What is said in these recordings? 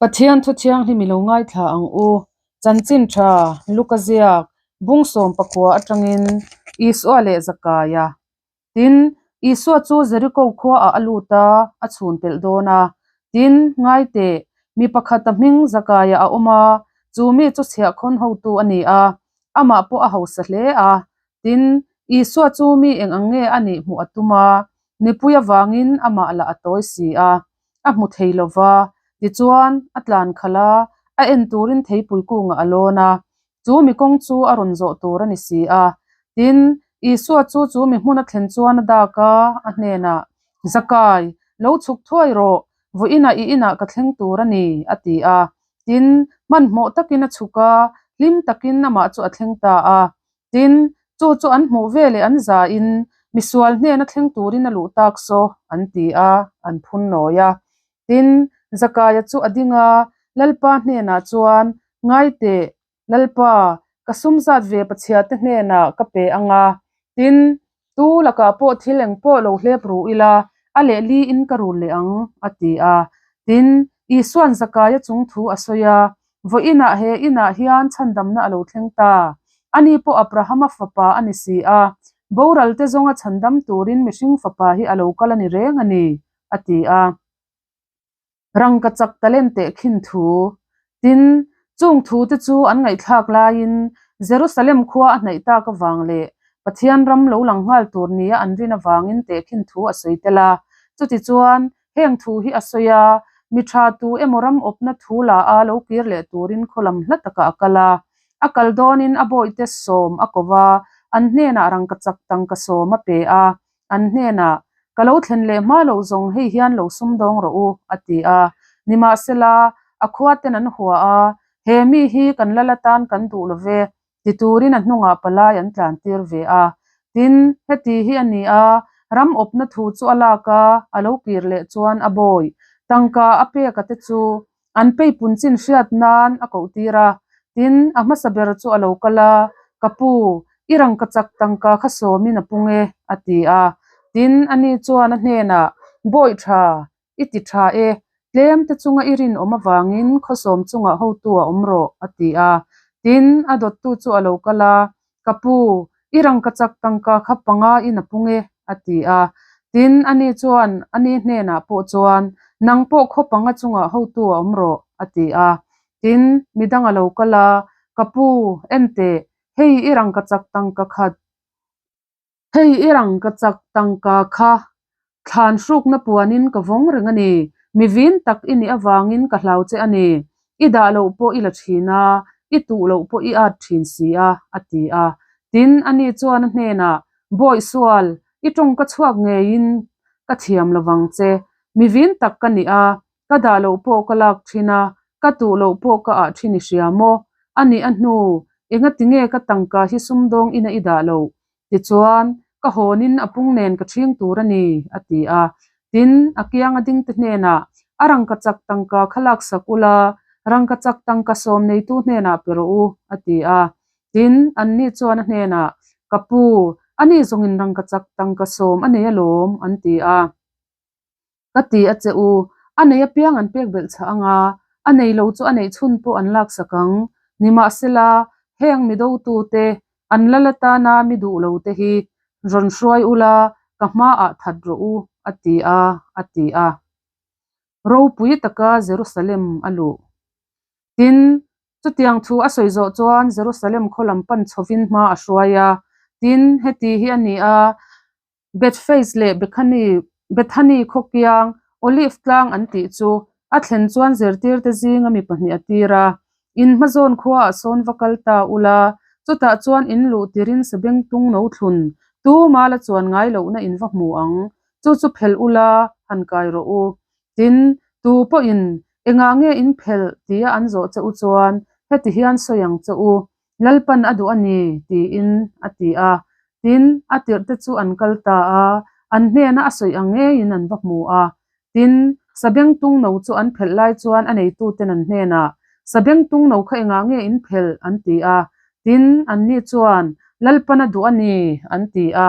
Pathian thu thianghlim i lo ngaithla ang u. Chanchin tha, Luka ziak, bung 19 atangin Isua leh Zakaia. Tin, Isua chu Jeriko khuaah a lut a, a chhun pelh dawn a. Tin, ngai teh, mi pakhat a hming Zakaia a awm a, chu mi chu chhiahkhawn hotu a ni a, amah pawh a hausa hle a. Tin, Isua chu mi eng ang nge a nih hmuh a tum a, mipui avangin amah lah a tawi si a. A hmu thei lo va, tichuan, a tlan khalh a, a en turin theipui kungah a lawn a. Chu mi kawng chu a rawn zawh tur a ni si a. Tin, Isua chu chu mi hmun a thlen chuan a dak a, a hnenah, Zakai, lo chhuk thuai rawh, vawiinah i inah ka thleng tur a ni, a ti a. Tin, hmanhmawh takin a chhuk a, hlim takin amah chu a thleng ta a. Tin, chu chu an hmuh veleh an zain, Misual hnena thleng turin a luh tak saw, an ti a, an phun nawi a. Tin, Zakaia chu a ding a, Lalpa hnenah chuan, Ngai teh, Lalpa, ka sum zat ve Pathiate hnenah ka pe ang a. Tin, tu lakah pawh thil eng pawh lo hlep ru ila, a lehli in ka rul leh ang, a ti a. Tin, Isua'n Zakaia chung thu a sawi a, Vawiinah he inah hian chhandamna a lo thleng ta. Ani pawh Abrahama fapa a ni si a, boralte zawnga chhandam turin mihring fapa hi a lo kal a ni reng a ni, a ti a. Rangkachak talent tehkhin thu. Tin, chung thute chu an ngaihthlak laiin Jerusalem khua a hnaih tak avang leh Pathian ram lo lang nghal tur nia an rin avangin tehkhin thu a sawi tel a. Chutichuan, Heng thu hi a sawi a, mi tha tu emaw ram awpna thu la a lo kir leh turin khaw lam hla takah a kal a. A kal dawnin a bawihte sawm a ko va, an hnenah rangkachak tangka sawm a pe a, an hnenah, Ka lo thlen leh hma loh zawng hei hian lo sumdawng rawh u, a ti a. Nimahsela, a khuaten an hua a, He mi hi kan lal atan kan duh lo ve, ti turin a hnungah palai an tlan tir ve a. Tin, heti hi a ni a, ram awpna thu chu a lak a, a lo kir leh chuan a bawi tangka a pek a te chu an peipun chin hriat nan a koh tir a. Tin, a hmasa ber chu a lo kal a, Ka pu, i rangkachak tangka kha sawmin a pung e, a ti a. Tin, ani chuan a hnenah, Bawi tha, I ti tha e, tlem te chunga i rinawm avangin khawsawm chungah hotu a awm rawh, a ti a. Tin, a dawttu chu a lo kal a, Ka pu, i rangkachak tangka kha panga in a pung e, a ti a. Tin, ani chuan ani hnenah pawh chuan, Nang pawh khaw panga chungah hotu a awm rawh, a ti a. Tin, midang a lo kal a, Ka pu, en teh, hei i rangkachak tangka khat Hei i rangkachak tangka kha thlan hrukna puanin ka vawng reng a ni. Mi vin tak i nih avangin ka hlau che a ni. I dah loh pawh i la thin a, i tuh loh pawh i at thin si a, a ti a. Tin, ani chuan a hnenah, Bawih sual, i tawngka chhuak ngeiin ka thiam lovang che. Mi vin tak ka ni a, Ka dah loh pawh ka lak thin a, ka tuh loh pawh ka ah thin i hria maw? A nih a hnu, engati nge ka tangka hi sumdawng ina i dah loh? Tichuan, ka hawnin a pung nen ka ṭhing tur a ni, a ti a. Tin, a kianga dingte hnenah, A rangkachak tangka kha laksak ula, rangkachak tangka sawm neitu hnenah pe rawh u, a ti a. Tin, anni chuan a hnenah, Ka pu, ani zawngin rangkachak tangka sawm a nei alawm, an ti a. Ka ti a che u, a nei apiang an pek belh chah ang a, a nei lo chu a neih chhun pawh an laksak ang. Nimahsela, heng mi dotute, an lal atana mi duh lo te hi rawn hruai ula, ka hmaah that rawh u, a ti a, a ti a. Ropui taka Jerusalem a luh. Tin, chutiang thu a sawi zawh chuan Jerusalem khaw lam pan chhovin hma a hruai a. Tin, heti hi a ni a. Bethphage leh Bethany, Bethany khaw kiang, Olive tlang an tih chu a thlen chuan zirtirte zinga mi pahnih a tir a. In hmazawn khuaah sawn va kal ta ula, chutah chuan in luh tirin sabengtung no thlun, tuma la chuan ngai lohna in va hmu ang, chu chu phelh ula, han kai rawh u. Tin, tu pawhin, Engah nge in phelh? tia an zawh che u chuan, heti hian sawi ang che u, Lalpan a duh a ni, tiin a ti a. Tin, a tirhte chu an kal ta a, an hnena a sawi ang ngeiin an va hmu a. Tin, sabengtung no chu an phelh lai chuan a neituten an hnenah, Sabengtung no kha engah nge in phelh? an ti a. Tin, anni chuan, Lalpan a duh a ni, an ti a.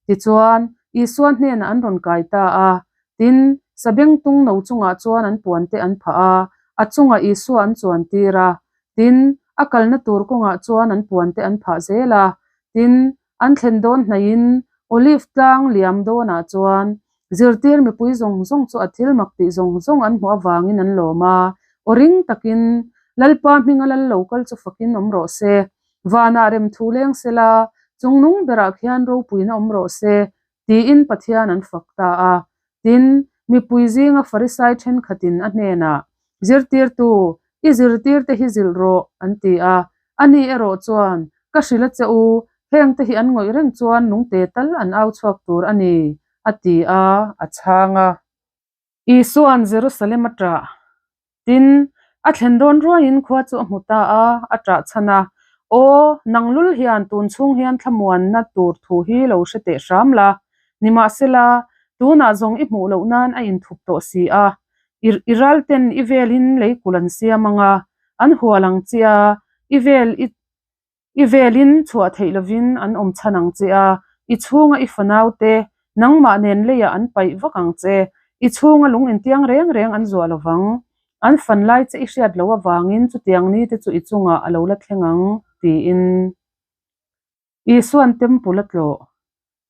Tichuan, Isua hnenah an rawn kai ta a. Tin, sabengtung no chungah chuan an puante an phah a. A chungah Isua an chuantir a, tin, a kalna tur kawngah chuan an puante an phah zel a. Tin, an thlen dawn hnaihin Olive tlang liam dawnah chuan zirtir mipui zawng zawng chu a thil mak tih zawng zawng an hmuh avangin an lawm a, aw ring takin, Lalpa hminga lal lo kal chu fakin awm rawh se, vanah rem thu leng sela, chungnung berah khian ropuina awm rawh se, tiin Pathian an fak ta a. Tin, mipui zinga Farisai thenkhatin a hnenah, Zirtirtu, i zirtirte hi zilh rawh, an ti a. Ani erawh chuan, Ka hrilh a che u, hengte hi an ngawih reng chuan lungte tal an au chhuak tur a ni, a ti a, a chhang a. Isua'n Jerusalem a ṭah. Tin, a thlen dawn ruaiin khua chu a hmu ta a, a ṭah chhan a, Aw, nang lul hian tun chhung hian thlamuanna tur thu hi lo hre teh hram la. Nimahsela, tunah zawng i hmuh loh nan a inthup tawh si a. I i ralten i velin leikul an siam ang a, an hual ang che a, i vel i I velin chhuah theih lovin an awm chhan ang che a, i chhunga i fanaute nangmah nen leiah an paih vak ang che. I chhunga lung intiang reng reng an zuah lovang. An fan lai che i hriat loh avangin chutiang nite chu i chungah a lo la thleng ang, tiin Isua'n Temple a tlawh.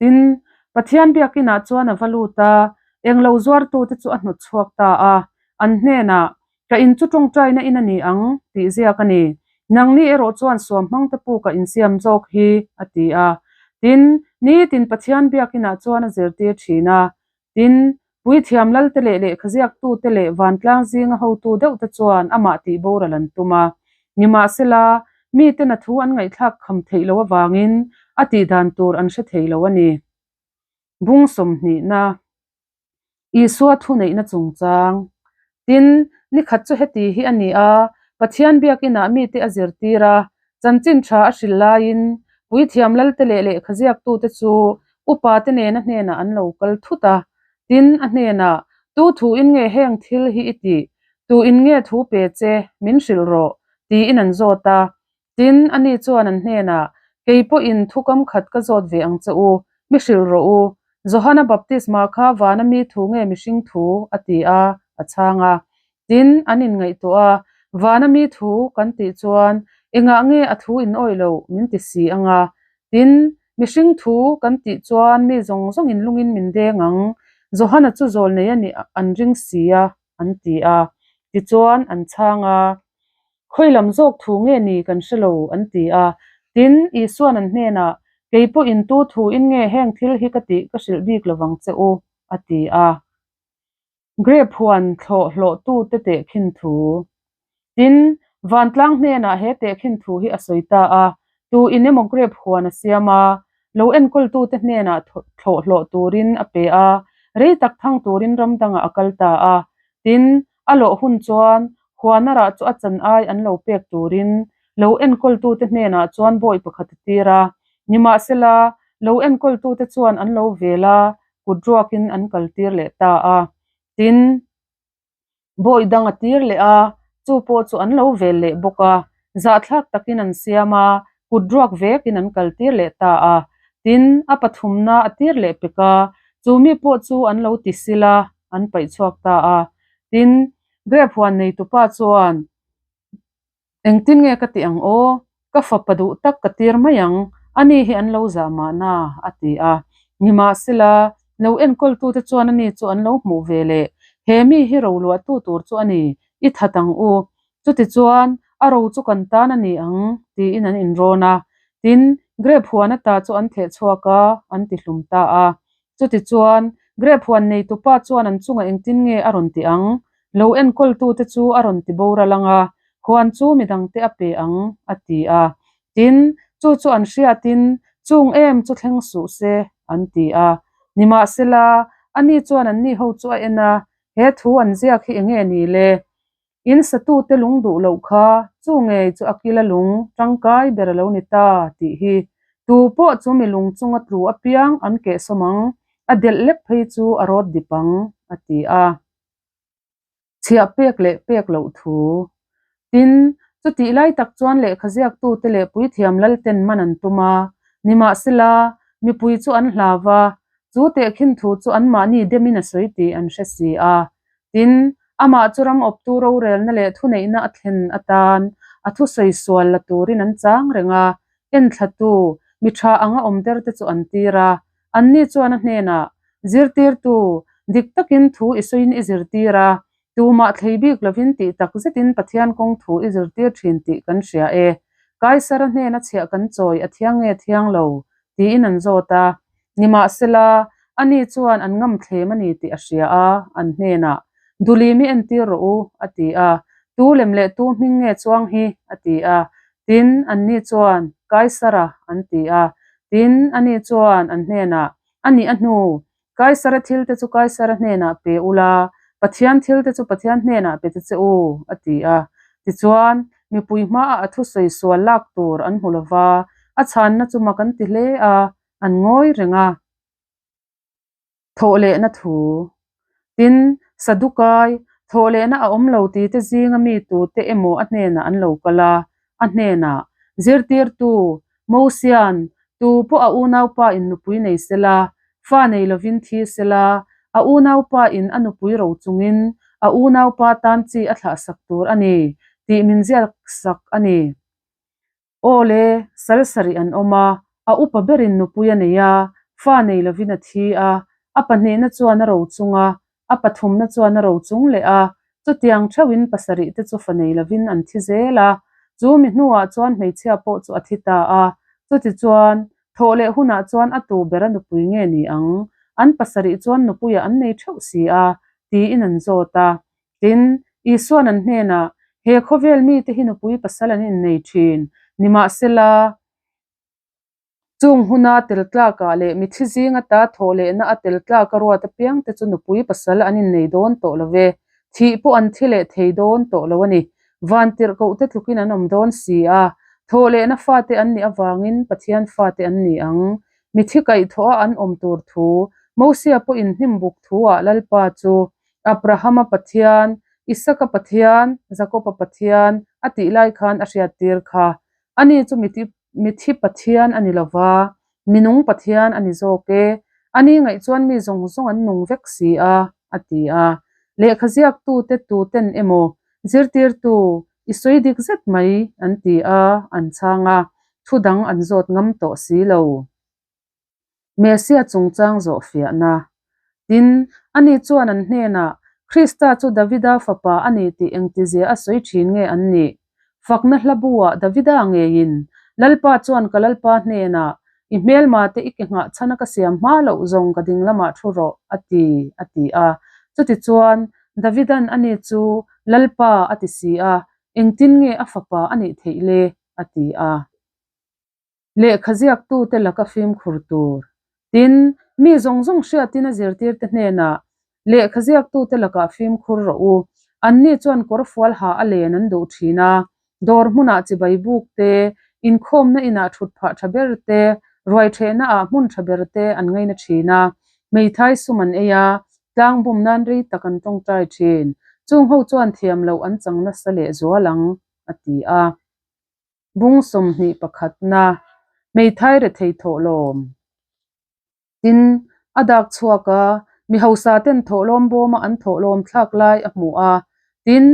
Tin, Pathian biakinah chuan a va lut a, englo zuartute chu a hnawt chhuak ta a, an hnenah, Ka in chu tawngtaina in a ni ang, tih ziak a ni. Nangni erawh chuan suam hmangte pukah insiam zawk hi, a ti a. Tin, nitin Pathian biakinah chuan a zirtir thin a. Tin, puithiam lalte leh lehkhaziaktute leh vantlang zinga hotu deuhte chuan amah tih boral an tum a. Nimahsela, miten a thu an ngaihthlak kham theih loh avangin a tihdan tur an hre thei lo a ni. Bung sawmhnihna. Isua thuneihna chungchang. Tin, nikhat chu heti hi a ni a, Pathian biakinah mite a zirtir a, chanchin tha a hrilh laiin puithiam lalte leh lehkhaziaktute chu upate nena hnenah an lo kal thut a. Tin, a hnenah, Tu thu in nge heng thil hi i tih? Tu in nge thu pe che? Min hrilh rawh, tiin an zawt a. Tin, ani chuan an hnenah, Kei pawhin thu kam khat ka zawt ve ang che u, mi hrilh rawh u. Johana baptisma kha vana mi thu nge mihring thu? a ti a, a chhang a. Tin, an inngaihtuah a, Vana mi thu kan tih chuan engah nge a thu in awih loh min ti si ang a? Tin, mihring thu kan tih chuan mi zawng zawngin lungin min deng ang. Johana chu zawl nei a nih an ring si a, an ti a. Tichuan, an chhang a, Khawi lam zawk thu nge ni kan hre lo, an ti a. Tin, Isua'n an hnenah, Kei pawhin tu thu in nge heng thil hi ka tih ka hrilh bik lovang che u, a ti a. Grape huan thlawh hlawhtute tehkhin thu. Tin, vantlang hnenah he tehkhin thu hi a sawi ta a, Tu in emaw grape huan a siam a, lo enkawltute hnenah thlawh hlawh turin a pe a, rei tak thang turin ram dangah a kal ta a. Tin, a lawh hun chuan huana rah chu a chan ai an lo pek turin lo enkawltute hnenah chuan bawi pakhat a tir a. Nimahsela, lo enkawltute chuan an lo vel a, kut ruakin an kaltir leh ta a. Tin, bawi dang a tir leh a, chu pawh chu an lo vel leh bawk a. Zahthlak takin an siam a, kut ruak vekin an kaltir leh ta a. Tin, a pathumna a tir leh pek a, chu mi pawh chu an lo ti sil a, an paih chhuak ta a. Tin, grape huan neitupa chuan, Engtin nge ka tih ang aw? Ka fapa duh tak ka tir mai ang, ani hi an lo zah mahna, a ti a. Nimahsela, lo enkawltute chuan ani chu an lo hmuh ve leh, He mi hi ro luahtu tur chu a ni, i that ang u. Chutichuan, a ro chu kan tan a ni ang, tiin an inrawn a. Tin, grape huan ata chu an theh chhuak a, an ti hlum ta a. Chutichuan, grape huan neitupa chuan an chungah engtin nge a rawn ti ang? Lo enkawltute chu a rawn ti boral ang a, huan chu midangte a pe ang, a ti a. Tin, chu chu an hriatin, Chung em chu thleng suh se, an ti a. Nimahsela, ani chuan anni ho chu a en a, He thu an ziak hi enge ni le? In satute lung duh loh kha chu ngei chu a kila lung tangkai ber a lo ni ta tih hi. Tu pawh chu mi lung chunga tlu apiang an kehsawm ang, a delh lek phei chu a rawt dip ang, a ti a. Chhiah pek leh pek loh thu. Tin, chutih lai tak chuan lehkha ziaktute leh puithiam lalten man an tum a, nimahsela, mipui chu an hlau va, chu tehkhin thu chu anmahni demin a sawi tih an hre si a. Tin, Amah chu ram awptu rorelna leh thuneihna a thlen atan a thusawi sual la turin an chang reng a, enthlatu, mi tha anga awm derte chu an tir a. Anni chuan a hnenah, Zirtirtu, dik takin thu i sawiin i zirtir a, tumah thlei bik lovin tih tak zetin Pathian kawng thu i zirtir thin tih kan hria e. Kaisara hnena chhiah kan chawi a thiang nge thiang lo? tiin an zawt a. Nimahsela, ani chuan an ngamthlem a ni tih a hria a, an hnenah, Dulim i entir rawh u, a ti a. Tu lem leh tu hming nge chuang hi? a ti a. Tin, anni chuan, Kaisara, an ti a. Tin, ani chuan an hnenah, A nih a hnu, Kaisara thilte chu Kaisara hnenah pe ula, Pathian thilte chu Pathian hnenah pe ta che u, a ti a. Tichuan, mipui hmaah a thusawi sual lak tur an hmu lo va, a chhanna chu mak an ti hle a, an ngawi reng a. Thawhlehna thu. Tin, Sadukai, thawhlehna a awm lo tite zinga mi tute emaw a hnenah an lo kal a, a hnenah, Zirtirtu, Mosian, tu pawh a unaupa in nupui nei sela, fa nei lovin thi sela, a unaupa in a nupui ro chungin a unaupa tan chi a thlahsak tur a ni, tih min ziaksak a ni. Aw le, sal sarih an awm a, a upa berin nupui a nei a, fa nei lovin a thi a, a pahnihna chuan a ro chung a, a pathumna chuan a ro chung leh a, chutiang theuhin pasarih te chu fa nei lovin an thi zel a, chu mi hnuah chuan hmeichhia pawh chu a thi ta a, chutichuan, thawh leh hunah chuan a tu ber a nupui nge ni ang? An pasarih chuan nupuiah an nei theuh si a, tiin an zawt a. Tin, Isua'n an hnenah, He khawvel mite hi nupui pasal an innei thin, nimahsela, chung huna tel tlakah leh mithi zing ata thawh lehna a tel tlaka ruat apiangte chu nupui pasal an innei dawn tawh lo ve, thih pawh an thi leh thei dawn tawh lo a ni. Vantirhkohte tlukin an awm dawn si a, thawh lehna fate an nih avangin Pathian fate an ni ang. Mithi kaihthawha an awm tur thu Mosia pawhin hnimbuk thuah Lalpa chu Abrahama Pathian, Isaka Pathian, Jakoba Pathian a tih lai khan a hriattir kha. Ani chu mithi Pathian a ni lo va, minung Pathian a ni zawk e. Ani ngaih chuan mi zawng zawng an nung vek si a, a ti a. Lehkha ziaktute tuten emaw, zirtirtu, i sawi dik zet mai, an ti a, an chhang a, thu dang an zawt ngam tawh si lo. Mesia chungchang zawhfiahna. Tin, ani chuan an hnenah, Krista chu Davida fapa a ni tih engtizia a sawi thin nge an nih? Fakna hla buah Davida ngeiin, Lalpa chuan ka Lalpa hnenah, I hmelmate i ke nghah chhana ka siam hma loh zawng ka ding lamah thu rawh, a ti, a ti a. Chutichuan, Davidan ani chu, Lalpa, a ti si a, engtin nge a fapa a nih theih le? a ti a. Lehkha ziaktute laka fimkhur tur. Tin, mi zawng zawng hriatin a zirtirte hnenah, Lehkha ziaktute lakah fimkhur rawh u. Anni chuan kawrfual ha a len an duh thin a, dawr hmunah chibai buk te, inkhawmna inah thut phah tha ber te, ruai thehnaah hmun tha ber te an ngaina thin a, hmeithai sum an ei a, tlang bum nan rei tak an tawngtai thin. Chung ho chuan thiam loh an chang nasa lehzual ang, a ti a. Bung 21, Hmeithai rethei thawhlawm. Tin, a dak chhuak a, mi hausa ten thawhlawm bawma an thawhlawm thlak lai a hmu a. Tin,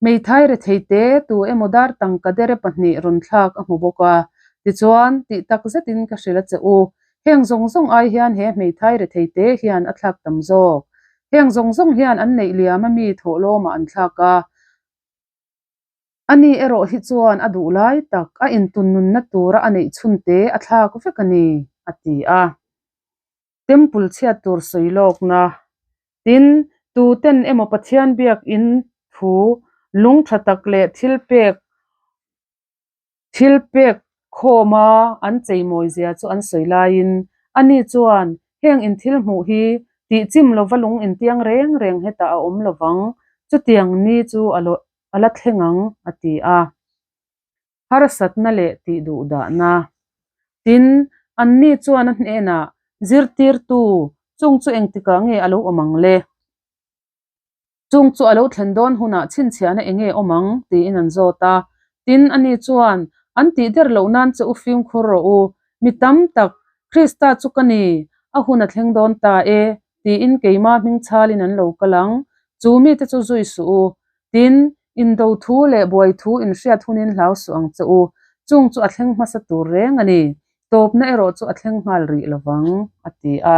hmeithai rethei te tu emaw dar tangka dere pahnih rawn thlak a hmu bawk a. Tichuan, tih tak zetin ka hrilh a che u, heng zawng zawng ai hian he hmeithai rethei te hian a thlak tam zawk. Heng zawng zawng hian an neih liam a mi thawhlawmah an thlak a. Ani erawh hi chuan a duh lai tak, a intunnunna tura a neih chhunte a thlak vek a ni, a ti a. Temple chhiat tur sawi lawkna. Tin, tuten emaw Pathian biakin thu lung tha tak leh thil pek Thil pek khawma an cheimawi zia chu an sawi laiin ani chuan heng in thil hmuh hi tih chim lova lung intiang reng reng hetah a awm lovang, chutiang ni chu a a la thleng ang, a ti a. Harsatna leh tih duh dahna. Tin, anni chuan a hnenah, Zirtirtu, chung chu engtikah nge a lo awm ang le? Chung chu a lo thlen dawn hunah chhinchhiahna eng nge awm ang? tiin an zawt a. Tin, ani chuan, An tih der loh nan che u fimkhur rawh u. Mi tam tak, Krista chu ka ni, a hun a thleng dawn ta e, tiin keima hming chhalin an lo kal ang. Chu mite chu zui suh u. Tin, indo thu leh buai thu inhriat hunin hlau suh ang che u. Chung chu a thleng hmasa tur reng a ni. Tawpna erawh chu a thleng nghal rih lo vang, a ti a.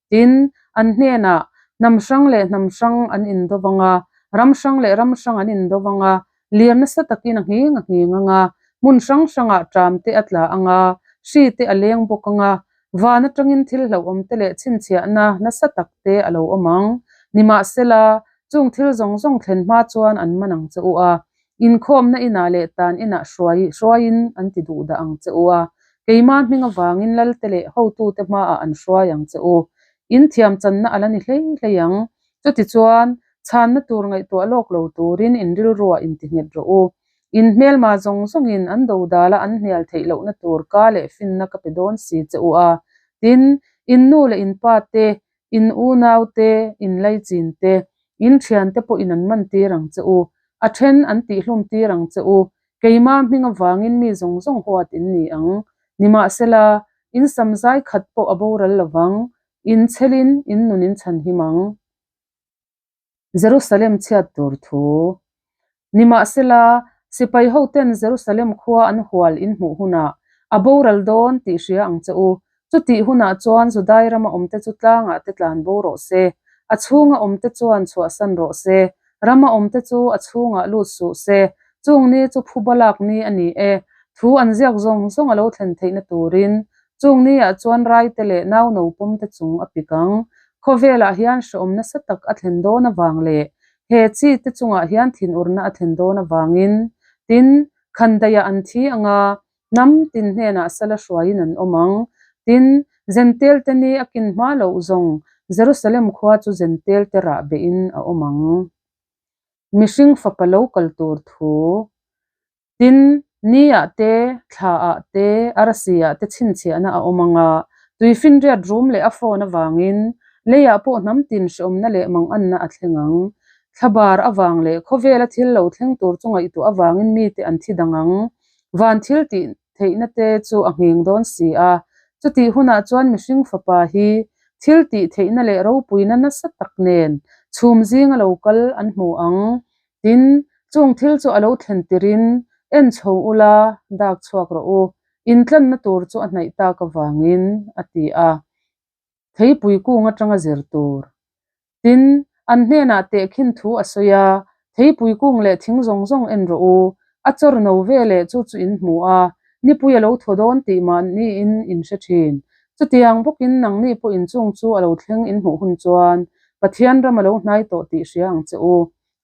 Tin, an hnenah, Hnam hrang leh hnam hrang an indo vang a, ram hrang leh ram hrang an indo vang a, lir nasa takin a nghing a nghing ang a, hmun hrang hrangah ṭam te a tla ang a, hri te a leng bawk ang a, van aṭangin thil hlauhawm te leh chhinchhiahna nasa tak te a lo awm ang. Nimahsela, chung thil zawng zawng thlen hma chuan an man ang che u a, Inkhawmna inah leh tan inah hruai hruaiin an ti duh dah ang che u a, keimah hming avangin lalte leh hotute hmaah an hruai ang che u. In thiam channa a la ni hlei hlei ang. Chutichuan, chhanna tur ngaihtuah lawk lo turin in rilruah inti nghet rawh u. In hmelma zawng zawngin an dodala an hnial theih lohna tur ka leh finna ka pe dawn si che u a. Tin, in nu leh in pa te, In unau te, in laichin te, in thian te pawhin an man tir ang che u, a then an tihhlum tir ang che u, keimah hming avangin mi zawng zawng huat in ni ang. Nimahsela, in samzai khat pawh a boral lovang, in chhelin in nun in chhanhim ang. Jerusalem chhiat tur thu. Nimahsela, sipai hoten Jerusalem khua an hual in hmuh hunah a boral dawn tih hria ang che u. Chutih hunah chuan Judai rama awmte chu tlangah te tlan bo rawh se, a chhunga awmte chuan chhuahsan rawh se, rama awmte chu a chhungah lut suh se. Chung ni chu phuba lak ni a ni e, thu an ziak zawng zawng a lo thlen theihna turin Chung ni-ah chuan raite leh nau no pawmte chung a pik ang. Khawvelah hian hrehawm nasa tak a thlen dawn avang leh he chi te chungah hian thinurna a thlen dawn avangin, tin, khandaiah an thi ang a, hnam tin hnenah sala hruaiin an awm ang. Tin, Zentel te ni a kin hma loh zawng Jerusalem khua chu Zentel te rah behin a awm ang. Mihring fapa lo kal tur thu. Tin, ni-ah te, thla-ah te, arsi-ah te chhinchhiahna a awm ang a, tuifinriat rum leh a phone avangin leiah pawh hnam tin hreawmna leh manganna a thleng ang. Thlabar avang leh khawvela thil lo thleng tur chu ngaihtuah avangin mite an thi dang ang. Van thil tih theihna te chu a nghing dawn si a, chutih hunah chuan mihring fapa hi thil tih theihna leh ropuina nasa tak nen chhum zinga lo kal an hmu ang. Tin, chung thil chu a lo thlen tirin en chho ula, dak chhuak rawh u, intlanna tur chu a hnaih tak avangin, a ti a. Theipui kung atanga zir tur. Tin, an hnenah tehkhin thu a sawi a, Theipui kung leh thing zawng zawng en rawh u, a chawr no ve leh chu chu in hmu a, nipui a lo thaw dawn tih mahniin in hre thin. Chutiang bawkin nangni pawh inchung chu a lo thleng in hmuh hun chuan Pathian ram a lo hnai tawh tih hria ang che u.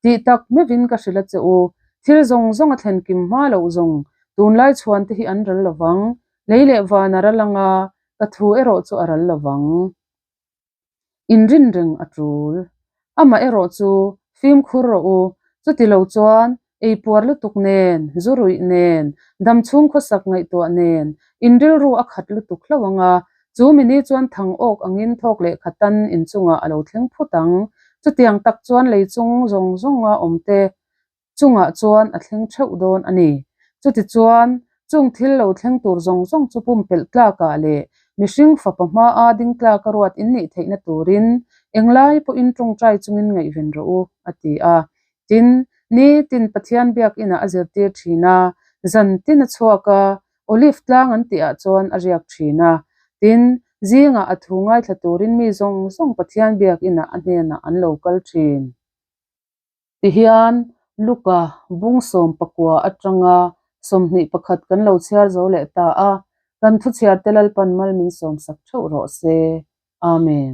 Tih tak meuhin ka hrilh a che u, thil zawng zawng a thlen kim hma loh zawng, tunlai chhuan te hi an ral lo vang, lei leh van a ral ang a, ka thu erawh chu a ral lo vang. Inrin reng a tul. Amah erawh chu fimkhur rawh u, chuti lo chuan ei puar lutuk nen, zu ruih nen, dam chhung khawsak ngaihtuah nen, in rilru a khat lutuk hlauh ang a, chu mini chuan thang awk angin thawk leh khatan inchungah a lo thleng phut ang. Chutiang tak chuan lei chung zawng zawnga awmte chungah chuan a thleng theuh dawn a ni. Chutichuan, chung thil lo thleng tur zawng zawng chu pumpelh tlakah leh mihring fapa hmaa ding tlaka ruat in nih theihna turin englai pawhin tawngtai chungin ngaihven rawh u, a ti a. Tin, nitin Pathian biakinah a zirtir thin a, zan tin a chhuak a, Olive tlang an tihah chuan a riak thin a. Tin, zingah a thu ngaithla turin mi zawng zawng Pathian biakinah a hnenah an lo kal thin. Tihian, Luka bung 19 atanga 21 kan lo chhiar zo leh ta a, kan thuchhiarte Lalpan mal min sawmsak theuh rawh se. Amen.